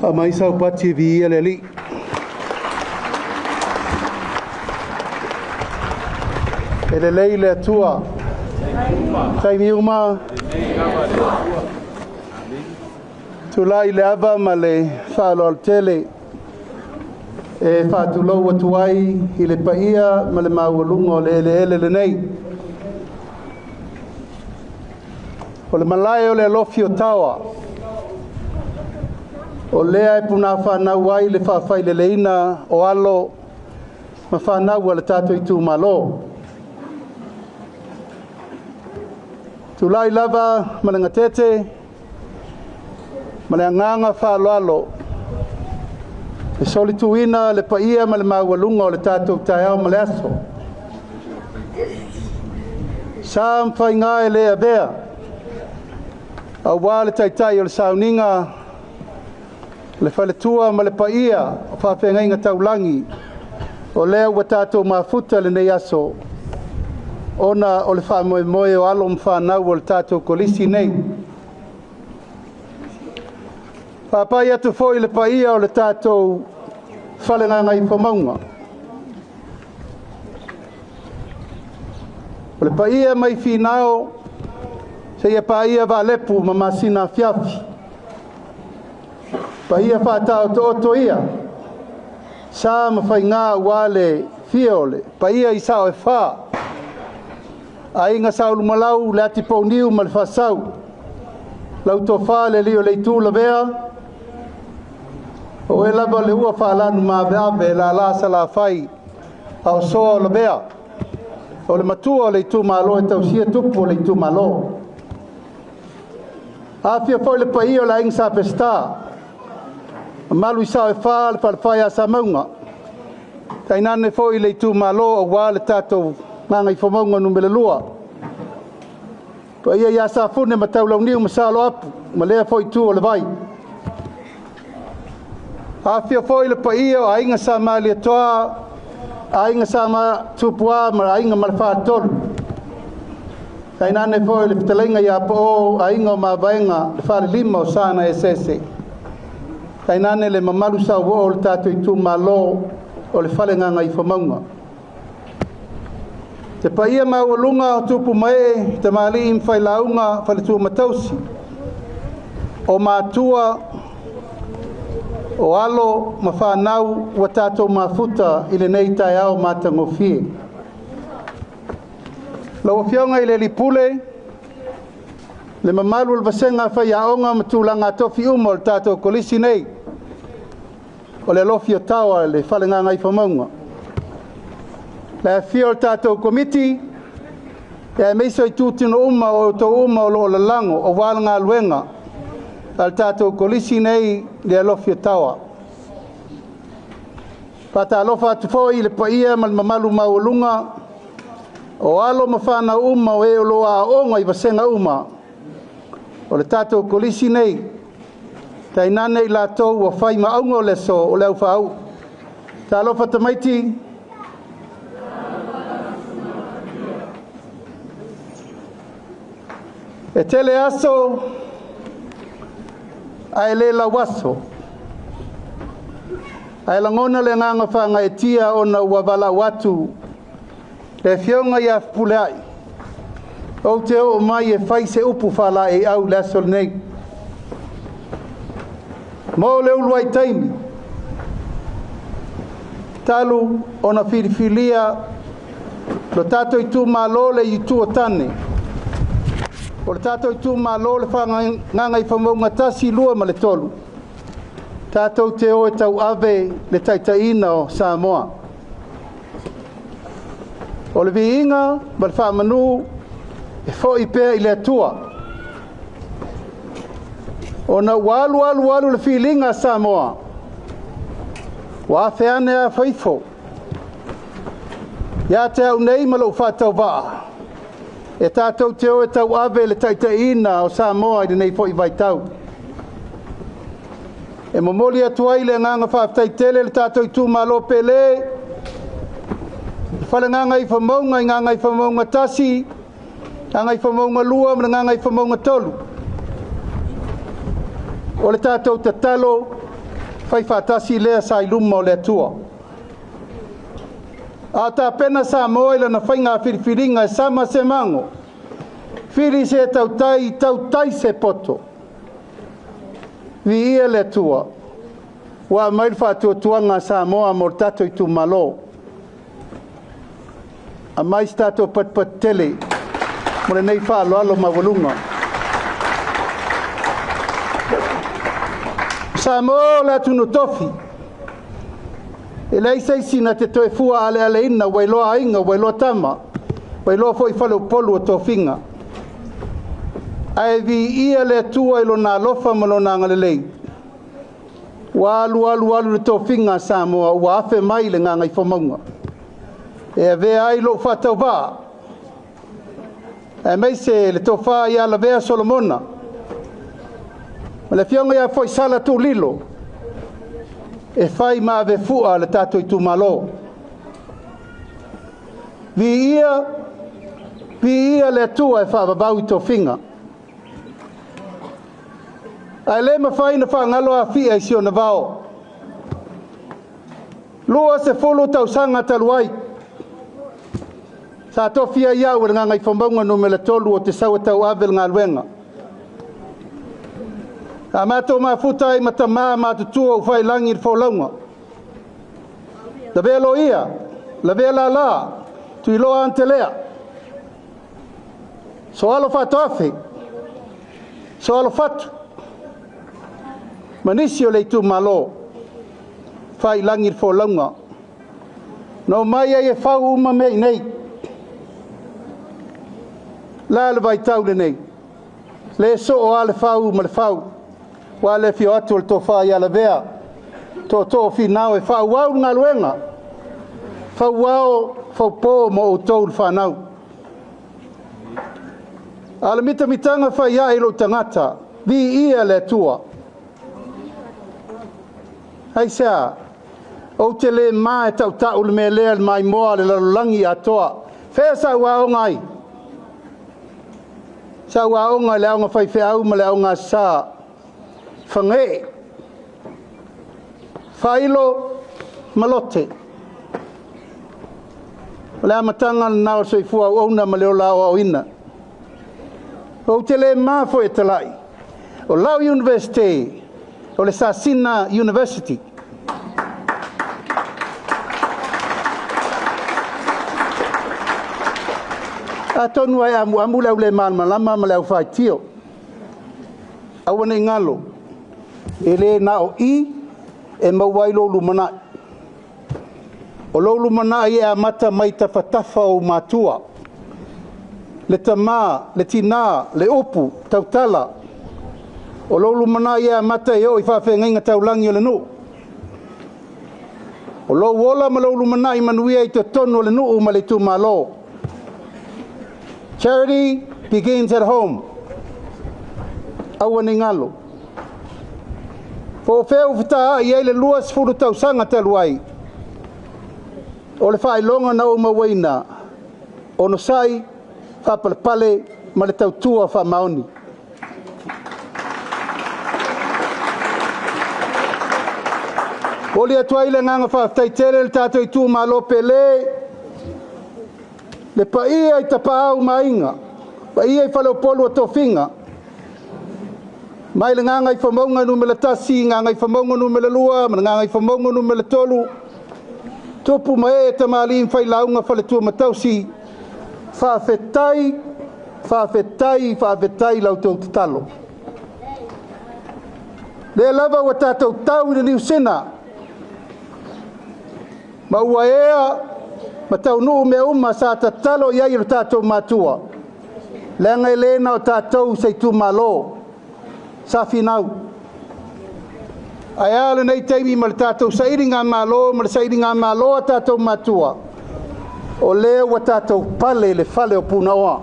Aumai sau pati e viia le Alii. E lelei le Atua. Taimi uma. Tulai le ava ma le faaaloalo tele e faatulou atu ai i le paia ma le maualuga o le eleele lenei. O le malae o le alofi o Taoa, o lea e punafanau ai le faafaileleina o alo ma fanau a le tatou itumalo. Tulai lava ma le gatete ma le agaga faaaloalo e solituina le paia ma le maualuga o le tatou taeao ma le aso. Sa ma faiga e le avea, aua le taitai o le sauniga, le faletua ma le paia o faafeagaiga taulagi, o lea ua tatou mafuta lenei aso, ona o le faamoemoe o alo ma fanau o le tatou kolisi nei. Faapai atu foi le paia o le tatou Falegagaifomauga. O le paia mai Finao, seia paia Valepu ma Masina Afiafi. Paia faataotooto ia, sa ma faiga aua le fia o le paia i sao e fa. Aiga Saulumalau, le Atipouniu ma le Faasau. Lau tofa le lio le itu lavea, o e lava le ua faalanu maaveave la la salafai a o soa o lavea. O le matua o le itumalo e tausia tupu o le itumalo. Afia foi le paia o le aiga Sa Peseta, mamalu i sao e fa le falefai a Samauga, tainane foi le itumalo aua le tatou Gagaifomauga Nu.2. Paia ia Safune ma Taulauniu ma Saloapu ma lea foi itu o le vai. Afia foi le paia o aiga Sa Malietoa, aiga Sa Tupua ma aiga ma le Faletolu. Tainane foi le fetalaiga ia Pao, aiga o Mavaega, le falelima o Sa na Eseese. Tainane le mamalu sauoo o le tatou itumalo o le Falegagaifomauga. Te paia maualuga o tupu mae, tamalii ma failauga, faletua matausi, o matua, o alo ma fanau ua tatou mafuta i lenei taeao matagofie. Lau Afioga i le Alii Pule, le mamalu o le vasega faiaoga ma tulaga tofi uma o le tatou kolisi nei, o le alofi o Taoa le Falegagaifomauga. Le afifio o le tatou komiti, e aemaise o itutino uma o outou uma o lo o lalago aua le galuega a le tatou kolisi nei le alofi o Taoa. Faatalofa atu foi i le paia ma le mamalu maualuga o alo ma fanau uma o e o lo o aooga i vasega uma o le tatou kolisi nei, tainane i latou ua fai maauga o le aso o le aufaau. Talofa tamaiti. E tele aso ae le lau aso. Ae lagona le agaga faagaeetia ona ua valaau atu le Afioga ia Fepuleai, ou te oo mai e fai se upu faalaeiau i le aso lenei. Mo le uluai taimi, talu ona filifilia lo tatou itumalo le itu o tane, o le tatou itumalo le Falegagaifomauga 1, 2 ma le 3, tatou te o e tauave le taitaiina o Samoa. O le viiga ma le faamanu e foi pea i le Atua, ona ua alu alu alu le filiga a Samoa, ua afe ane a faifo, ia te au nei ma lou faatauvaa, e tatou te o e tauave le taitaiina o Samoa i lenei foi vaitau. E momoli atu ai le agaga faafetai tele le tatou itumalo pele, le Falegagaifomauga i Gagaifomauga 1, Gagaifomauga 2 ma le Gagaifomauga 3. O le tatou tatalo, Fai faatasi lea sa i luma o le Atua. A tapena Samoa i lana faiga filifiliga e sama se mago, fili se tautai, tautai se poto. Viia le Atua, ua aumai le faatuatuaga a Samoa mo le tatou itumalo. Aumai se tatou patupatu tele mo lenei faaaloalo maualuga. Samoa o le atunuu tofi, e leai se isi na te toe fua alealeina ua iloa aiga, ua iloa tama, ua iloa foi faleupolu o tofiga. Ae viia le Atua i lona alofa ma lona agalelei, ua alu alu alu le tofiga a Samoa, ua afe mai le Gagaifomauga. E avea ai lou faatauvaa, aemaise le tofa ia Lavea Solomona, ma le afioga ia Foisala Tuulilo, e fai ma avefua a le tatou itumalo. Viia, viia le Atua e faavavau i tofiga. Ae le mafai ona faagalo Afia i si ona vao. 20 tausaga talu ai, sa tofia ai au e le Gagaifomauga Nu.3 ou te sau e tauave le galuega. Sa matou mafuta ai ma tama matutua ua faiilagi le folauga. Lavea loia, lavea lala, Tuiloa Antelea, Soalo Faatoafe, Soalo Fatu, ma nisi o le itumalo, faiilagi le folauga. Na omai ai e fau uma mea i nei. La le vaitau lenei, le soo lava le fau ma le fau, ua le afio atu o le tofa ia Lavea, tootoo o Finao e faaauau le galuega, fauao, faupo ma outou le fanau. A o le mitamitaga fai ai i lou tagata, viia le Atua. Aisea? Ou te le ma e tautau le mea lea le maimoa a le lalolagi atoa. Fea sa ou aoga ai? Sa ou aoga i le aoga faifeau ma le aoga Aso Sa, Fagee, Faailo ma Lote. O le amataga lena o le soifua auauna ma le ola aoaoina. Ou te le ma foi e talai, o lau Iunivesite, o le Sasina University. Atonu ai amuamu le au le malamalama ma le au faitio. Aua ne i galo, e le na o i e maua ai lou lumanai. O lou lumanai e amata mai tafatafa o matua. Le tamā, le tinā, le upu, tautala. O lou lumanai e amata e oo i faafeagaiga taulagi o le nuu. O lou ola ma lou lumanai manuia i totonu o le nuu ma le itumalo. Charity begins at home. Aua ne i galo. Po o fea ua fetaai ai le 20 tausaga talu ai, o le faailoga na ou mauaina, onosai, faapalepale ma le tautua faamaoni. Momoli atu ai le agaga faafetai tele le tatou itumalo pele, le paia i Tapaau ma Aiga, paia i Faleupolu o Tofiga, mai le Gagaifomauga Nu.1, Gagaifomauga Nu.2 ma le Gagaifomauga Nu.3, tupu ma ee tamalii ma failauga faletua ma tausi, faafetai, faafetai, faafetai la outou tatalo. Lea lava ua tatou tau i le Niusina, ma ua ea ma taunuu mea uma sa tatalo i ai o le tatou matua, leaga e le na o tatou se itumalo, sa finau. Ae a lenei taimi ma le tatou sailigamalo ma le sailigamalo a tatou matua, o lea ua tatou pale i le fale o Punaoa.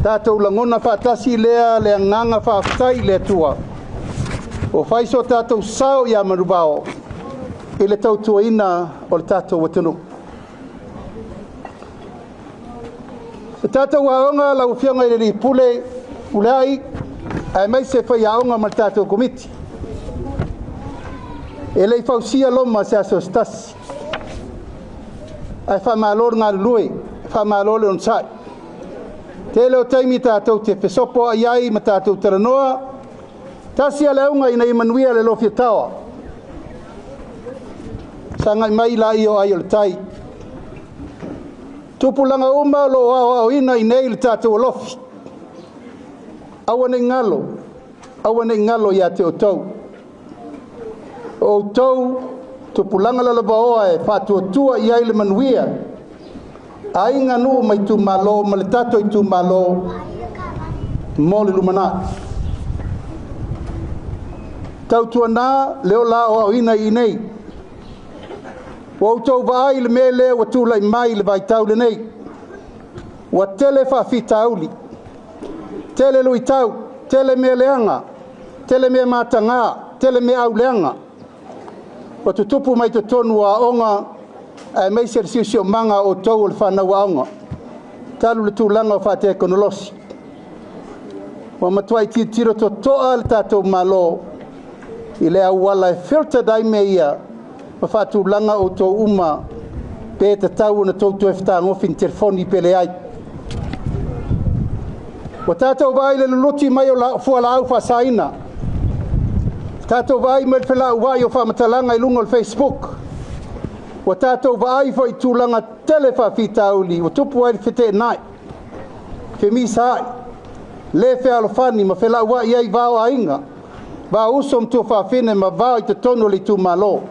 Tatou lagona faatasi lea le agaga faafetai i le Atua, o fai so tatou sao ia Manuvao i le tautuaina o le tatou atunuu. Le tatou aoga lau Afioga i le Alii Pule, Uleai, aemaise faiaoga ma le tatou komiti. E le i fausia Roma i se aso se tasi, ae faamalo le galulue, faamalo le onosai. Tele o taimi tatou te fesopoai ai ma tatou talanoa, tasi a le auga ina ia manuia le lofiataoa. Sagai mai la o ai o le tai. Tupulaga uma o lo o aoaoina i nei le tatou alofi. Aua ne i galo, aua ne i galo ia te outou. O outou tupulaga lalovaoa e faatuatua i ai le manuia. Aiga nuu ma itumalo ma le tatou itumalo mo le lumanai. Tautuana le ola aoaoina i nei. Ua outou vaai i le mea lea ua tulai mai i le vaitau lenei. Ua tele faafitauli, tele luitau, tele mea leaga, tele mea mataga, tele mea auleaga. Ua tutupu mai totonu o aoga aemaise le siosiomaga o outou o le fanau aoga, talu le tulaga o faatekonolosi. Ua matuai tilotilo totoa le tatou Malo i le auala e filter ai mea ia ma faatulaga outou uma pe tatau ona tou toe fetagofi i telefoni pe leai. Ua tatou vaai i le luluti mai o fualaau faasaina, tatou vaai mai le felauai o faamatalaga i luga o le Facebook. Ua tatou vaai foi i tulaga tele faafitauli ua tupu ai le feteenai, femisaai, le fealofani ma felauai ai va o aiga, va uso ma tuafafine ma va i totonu o le itumalo.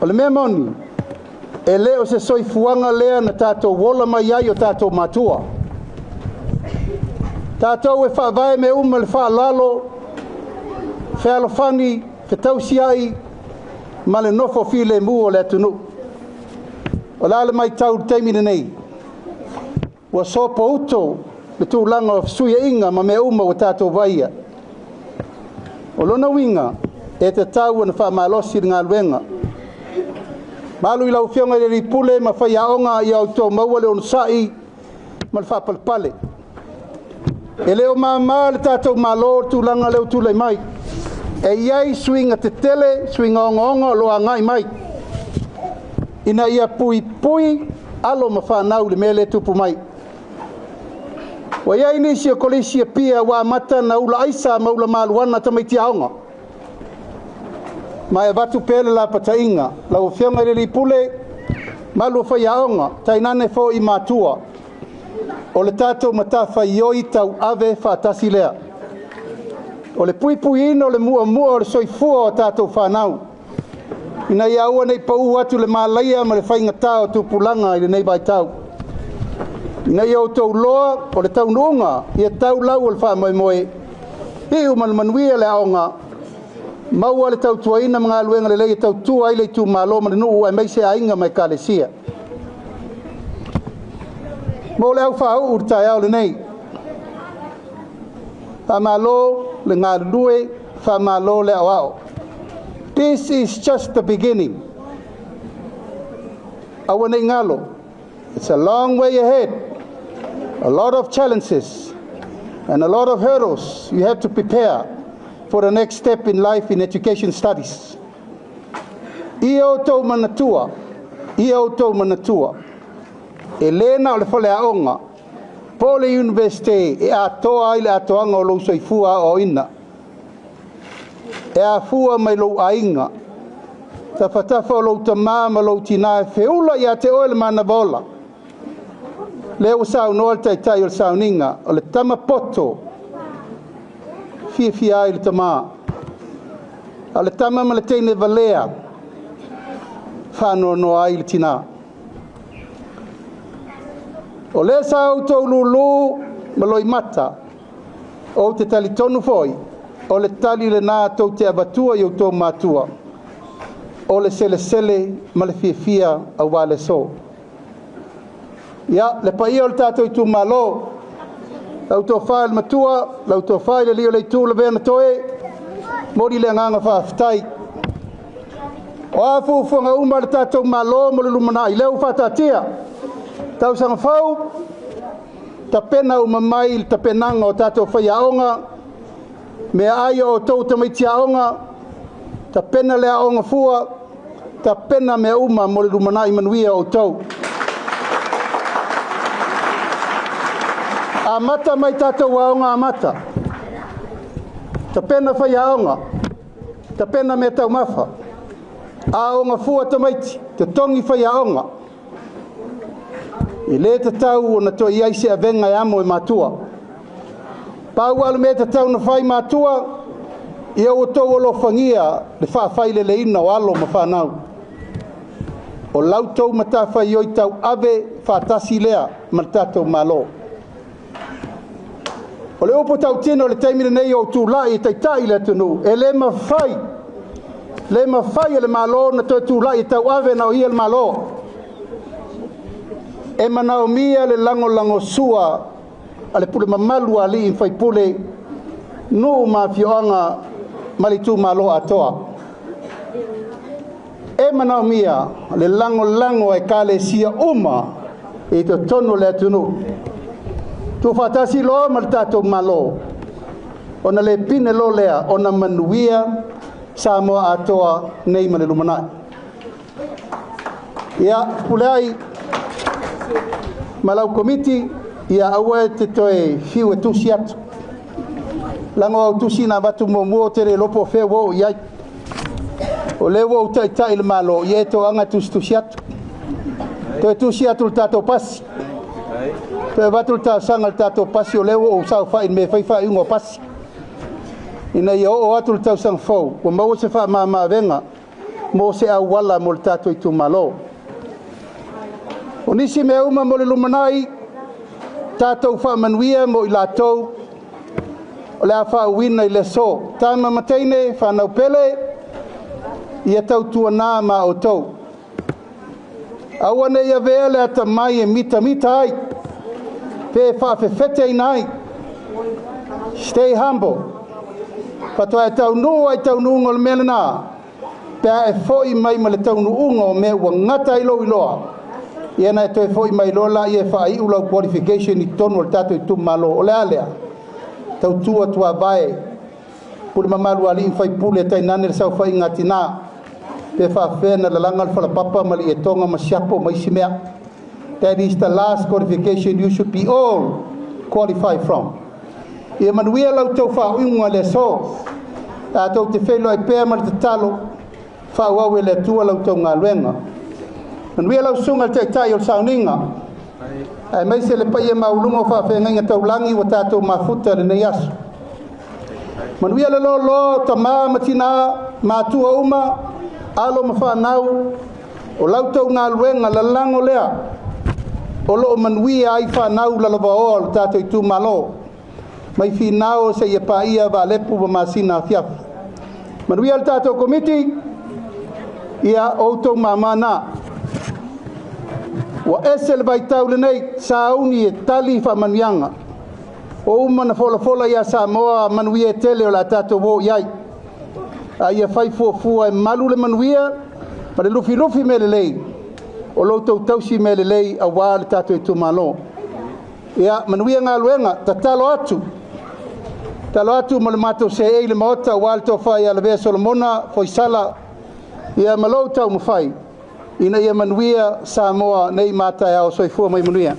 O le mea moni, e le o se soifuaga lea na tatou ola mai ai o tatou matua. Tatou e faavae mea uma le faaaloalo, fealofani, fetausiai ma le nofo filemu o le atunuu. O le a le matau i le taimi lenei? Ua sopouto le tulaga o fesuiaiga ma mea uma ua tatou vaaia. O lona uiga, e tatau ona faamalosi le galuega. Malu i lau Afioga i le alii pule ma faiaoga ia outou maua le onosai ma le faapalepale. E le o mama le tatou Malo i le tulaga lea ua tulai mai. E i ai suiga tetele, suiga ogaoga o lo o agai mai, ina ia puipui alo ma fanau i le mea lea e tupu mai. Ua i ai nisi o kolisi Apia ua amata ona ula aisa ma ula maluana tamaiti aoga. Ma e avatu pea le lapataiga, lau Afioga i le alii pule, malu o faiaoga, tainane foi matua, o le tatou matafaioi tauave faatasi lea. O le puipuiina o le muamua o le soifua o tatou fanau, ina ia aua ne i pau atu le malaia ma le faigata o tupulaga i lenei vaitau. Ina ia outou loa o le taunuuga, ia tau lau o le faamoemoe, iu ma le manuia le aoga, maua le tautuaina ma galuega lelei e tautua ai le itumalo ma le nuu aemaise aiga ma ekalesia. Mo le aufauu i le taeao lenei, faamalo le galulue, faamalo le aoao. This is just the beginning. Aua ne i galo. It's a long way ahead. A lot of challenges and a lot of hurdles you have to prepare for the next step in life in education studies. Ia outou manatua, ia outou manatua, e le na o le faleaoga, po o le university e atoa ai le atoaga o lou soifua aoaoina. E afua mai lou aiga, tafatafa o lou tamā ma lou tinā e feula ia te oe le manava ola. Lea ua saunoa le taitai o le sauniga, o le tama poto, fiafia ai le tamā. A o le tama ma le teine valea, faanoanoa ai le tinā. O lea sa outou lulu ma loimata, ou te talitonu foi, o le tali lena tou te avatua i outou matua, o le selesele ma le fiafia aua le aso. Ia, le paia o le tatou itumalo, lau tofa i le matua, lau tofa i le alii o le itu lavea na toe, momoli le agaga faafetai. O a fuafuaga uma a le tatou Malo mo le lumanai, lea ua faataatia. Tausaga fou, tapena uma mai le tapenaga o tatou faiaoga, meaai o outou tamaiti aoga, Tapena le aoga fua, tapena mea uma mo le lumanai manuia o outou. Amata mai tatou aoga amata. Tapena faiaoga, tapena mea taumafa. Aoga fua tamaiti, totogi faiaoga. E lē tatau ona toe i ai se avega e amo e matua. Pau lava le mea e tatau ona fai matua, ia outou alofagia le faafaileleina o alo ma fanau. O la outou matafaioi tauave faatasi lea ma le tatou Malo. O le upu tautino i le taimi lenei o ou tulai e taitai le atunuu, e le mafai, le mafai e le Malo ona toe tulai e tauave na o ia le Malo. E manaomia le lagolagosua a le pule mamalu a alii ma faipule, nuu ma afioaga ma le itumalo atoa. E manaomia le lagolago a ekalesia uma i totonu o le atunuu. Tuufaatasi loa ma le tatou Malo, ona le pine loa lea ona manuia Samoa atoa nei ma le lumanai. Ia, Fepuleai ma lau komiti, ia aua e te toe fiu e tusi atu. Leaga o au tusi na avatu muamua ou te le iloa po o fea ua oo i ai. O lea ua ou taitai i le Malo, ia e toaga e tusitusi atu. Toe tusi atu i le tatou pasi. Toe avatu le talosaga i le tatou pasi, o lea ua ou saofai i le mea e fai faaiuga o pasi. Ina ia oo atu le tausaga fou, ua maua se faamama-avega mo se auala mo le tatou itumalo. O nisi mea uma mo le lumanai, tatou faamanuia mo i latou o le a faauuina i le aso. Tama ma teine, fanau pele, ia tautuana ma outou. Aua ne i avea le atamai e mitamita ai, pe faafefeteina ai. Stay humble. Faatoa e taunuu ai taunuuga o le mea lena, pe a e foi mai ma le taunuuga o mea ua gata ai lou iloa, ia na e toe foi mai loa laia e faaiu lau qualification i totonu o le tatou itumalo. O le a lea? Tautua tuavae, pule mamalu a alii ma faipule, tainane le saofaiga a tina, pe faafefea na lalaga le falapapa ma le ietoga ma siapo ma isi mea. That is the last qualification you should be all qualified from. Ia manuia la outou faauiga le aso. Tatou te feiloai pea ma le tatalo, faaauau e le Atua la outou galuega. Manuia lau susuga i le Taitai o le sauniga, aemaise le paia maualuga o faafeagaiga taulagi ua tatou mafuta i lenei aso. Manuia le loaloa o tama ma tina, matua uma, alo ma fanau, o la outou galuega lalago lea o loo manuia ai fanau lalovaoa o le tatou itumalo, mai Finao seia paia Vaalepu ma Masina afiafi. Manuia le tatou komiti, ia outou mamā na. Ua ese le vaitau lenei, sauni e tali faamanuiaga. O uma na folafola ia Samoa manuia e tele o le a tatou o i ai. A ia fai fuafua e malu le manuia ma le lufilufi mea lelei, o lo outou tausi mea lelei aua le tatou itumalo. Ia manuia galuega, tatalo atu. Tatalo atu ma le matou seei i le Maota aua le tofa ia Lavea Solomona Foisala, ia ma lou taumafai ina ia manuia Samoa nei ma taeao. Soifua ma ia manuia.